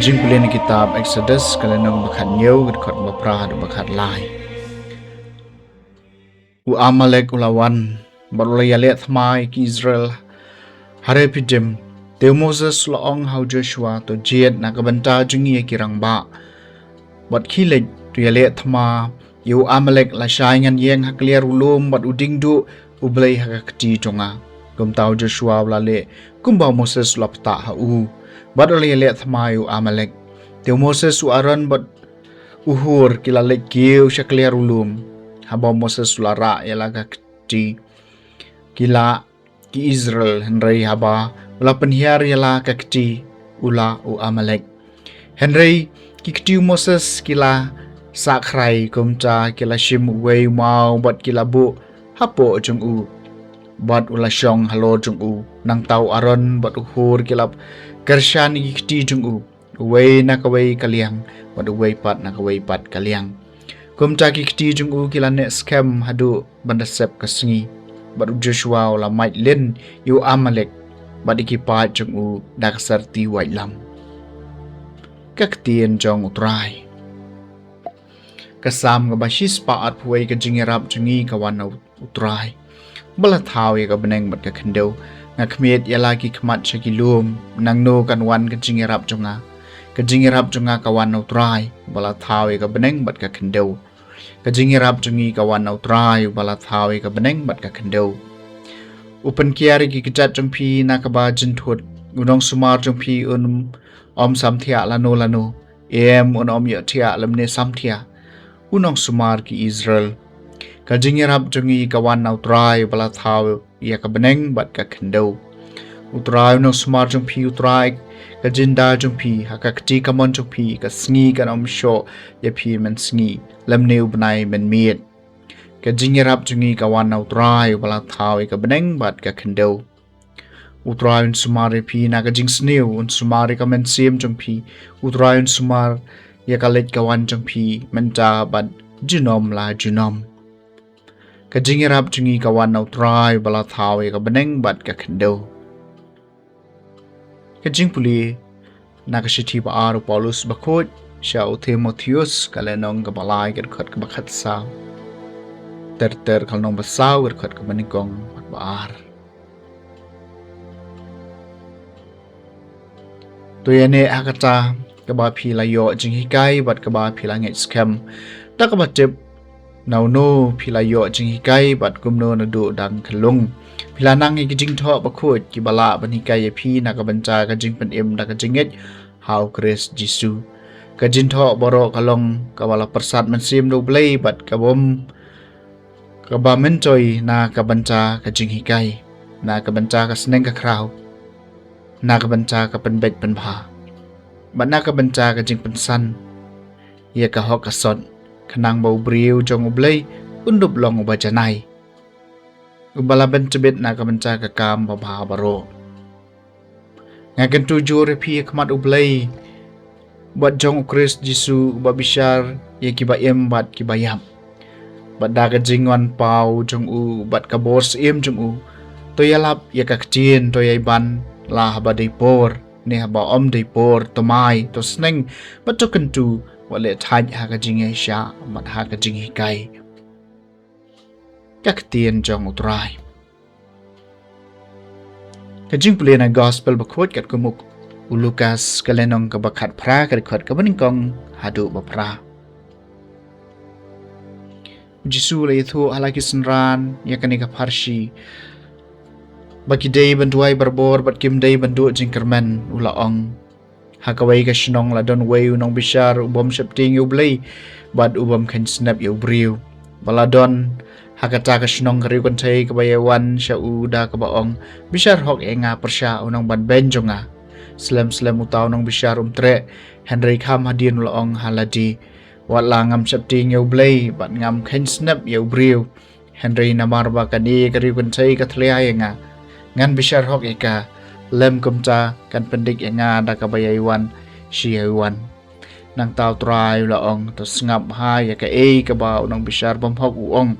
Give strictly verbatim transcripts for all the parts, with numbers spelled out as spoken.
Jingpule na kitab Exodus, ka lynnong ba khathynñiew, ka dkhot ba phra haduh ba khatlai. U Amalek u la wan bad u la ïaleh thma ïa ki Israel ha Rephidim. Te u Moses u la ong ha u Joshua, to jied na ka bynta jong ngi ïa ki rangbah, bad khie leit to ïaleh thma ïa u Amalek lashai ngan ïeng ha kliar u lum bad u diengduh U Blei ha ka kti jong nga. Kumta u Joshua u la leh kumba u Moses u la pyntip ha u, bad u la ïaleh thma ïa u Amalek. Te u Moses, u Aaron bad u Hur ki la leit kiew sha kliar u lum. Haba u Moses u la rah ïa la ka kti, ki la ki Israel, hynrei haba u la pynhiar ïa la ka kti, u la u Amalek. Hynrei ki kti u Moses ki la sah khrai, kumta ki la shim uwei u maw bad ki la buh hapoh jong u, bad u la shong halor jong u. Nangta u Aaron bad u Hur ki la kyrshan ïa ki kti jong u, uwei na kawei ka liang bad uwei pat na kawei pat ka liang. Kumta ki kti jong u ki la neh skhem haduh ban da sep ka sngi. Bad u Joshua u la mait lynti ïa u Amalek bad ïa ki paid jong u da ka syrti waitlam. Ka ktien jong U Trai. Ka Salm kaba shispah arphew wei. Ka jingïarap jong ngi ka wan na U Trai, ba la thaw ïa ka bneng bad ka khyndew. Nga khmied ïa la ki khmat sha ki lum, nangno kan wan ka jingïarap jong nga? Ka jingïarap jong nga ka wan na U Trai, ba la thaw ïa ka bneng bad ka khyndew. Ka jingïarap jong ngi ka wan na U Trai, ba la thaw ïa ka bneng bad ka khyndew. U pynkiar ïa ki kjat jong phi na kaba jynthut. U nongsumar jong phi un ym samthiah lano lano, em, un ym ïohthiah lymne samthiah, u nongsumar ki Israel. Ka jingïarap jong ngi ka wan na U Trai, ba la thaw ïa ka bneng bad ka khyndew. U Trai u nongsumar jong phi, U Trai ka jingda jong phi. Ha ka kti kamon jong phi ka sngi kan ym shoh ïa phi mynsngi, lymne u bnai mynmiet. Ka jingïarap jong ngi ka wan na U Trai, ba la thaw ïa ka bneng bad ka khyndew. U Trai un sumar ïa phi na ka jingsniew, un sumar ïa ka mynsiem jong phi. U Trai un sumar ïa ka leit ka wan jong phi mynta bad junom la junom. Ka jingïarap jong ngi ka wan na U Trai, ba la thaw ïa ka bneng bad ka khyndew. Ka jingpule na ka shithi ba ar u Paulus bakhuid sha u Timotheus, ka lynnong kaba lai, ka dkhot kaba khatsaw. Ter ter ka lynnong ba saw, ka dkhot kaba nyngkong bad ba ar. To ïaineh ha kata kaba phi la ïoh jinghikai bad kaba phi la ngeit skhem, da kaba tip na uno phi la ïoh jinghikai bad kumno naduh dang khyllung. Phi la nang ïa ki jingthoh bakhuid kiba lah ban hikai ïa phi na ka bynta ka jingpynim da ka jingngeit ha U Khrist Jisu. Ka jingthoh baroh ka long kaba la pyrsad mynsiem da U Blei bad ka bym, kaba myntoi na ka bynta ka jinghikai, na ka bynta ka sneng ka khraw, na ka bynta ka pynbeit pynbha, bad na ka bynta ka jingpynsan ïa ka hok ka sot, khnang ba u briew jong U Blei un dup long uba janai, uba la ban tbit na ka bynta ka kam babha baroh. Nga kyntu jur ïa phi ha khmat U Blei bad jong U Khrist Jisu, uba bishar ïa kiba im bad kiba ïap, bad da ka jingwan paw jong u bad ka bor syiem jong u, to ïalap ïa ka ktien, to ïai ban la haba dei por ne haba ym dei por, to mai, to sneng, bad to kyntu, wat leh thait ha ka jingïaishah bad ha ka jinghikai. Ka ktien jong U Trai. Ka jingpule na Gospel bakhuid katkum u Lukas, ka lynnong kaba khatphra, ka dkhot kaba nyngkong haduh ba phra. U Jisu u la ïathuh ha la ki synran ïa kane ka pharshi, ba ki dei ban duwai barabor bad kim dei ban duh jingkyrmen. U la ong, ha kawei ka shnong la don uwei u nongbishar u bym sheptieng ïa U Blei bad u bym kheiñ snep ïa u briew. Ba la don ha kata ka shnong ka riewkynthei kaba ïai wan sha u da kaba ong, bishar hok ïa nga pyrshah u nongbanbeiñ jong nga. Slem slem uta u nongbishar um treh, hynrei kham hadien u la ong ha lade, wat la ngam sheptieng ïa U Blei bad ngam kheiñ snep ïa u briew, hynrei namar ba kane ka riewkynthei ka thlia ïa nga, ngan bishar hok ïa ka, lym kumta kan pyndik ïa nga da kaba ïai wan shi ïai wan. Nangta U Trai u la ong, to sngap bha ïa kaei kaba u nongbishar bymhok u ong.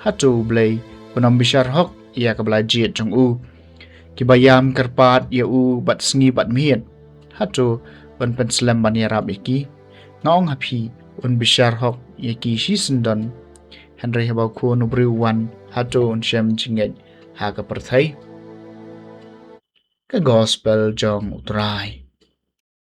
Hato U Blei un ym bishar hok ïa kaba la jied jong u, kiba ïam kyrpad ïa u bad sngi bad miet? Hato ban pynslem ban ïarap ïa ki. Nga ong ha phi, un bishar hok ïa ki shisyndon. Hynrei haba u Khun u briew u wan, hato un shem jingngeit ha ka pyrthei? Ka Gospel jong U Trai.